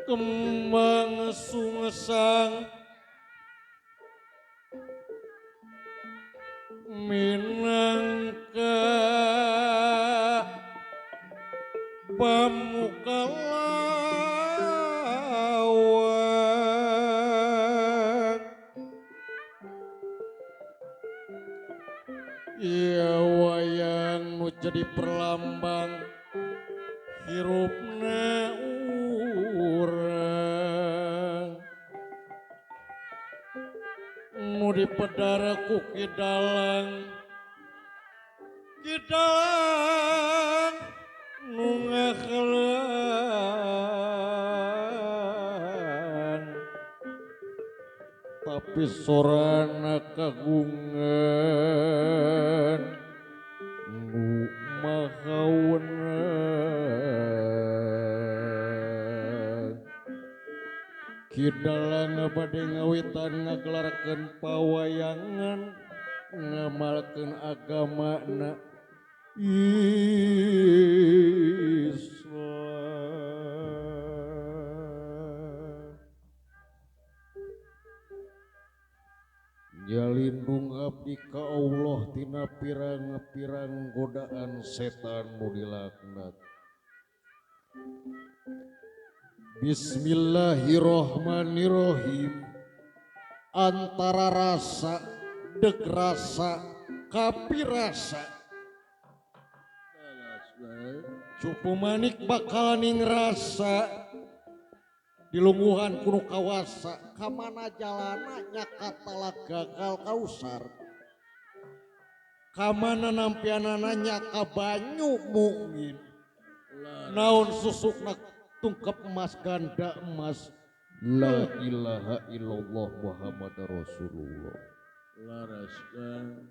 Kembang sungsang minangka pamuka lawang. Iya wayang nu jadi perlambang hirupna urang nu dipedara ku Ki Dalang, Ki Dalang nu ngaheuleun tapi sorana kagungan nu maha wenang. Ki Dalang bade ngawitan ngagelarkeun pawayangan ngamalkeun agamana Islam. Jalindung abdi ka Allah tina pirang-pirang godaan setan nu dilaknat. Bismillahirrohmanirrohim. Antara rasa dek rasa kapirasa cupu manik bakalan ngrasa dilungguhan kuno kawasa kamana jalana nyakatala gagal kausar kamana nampianana nyaka banyu mukmin naon susukna tungkep emas ganda emas. La ilaha illallah Muhammad Rasulullah. Laras kan.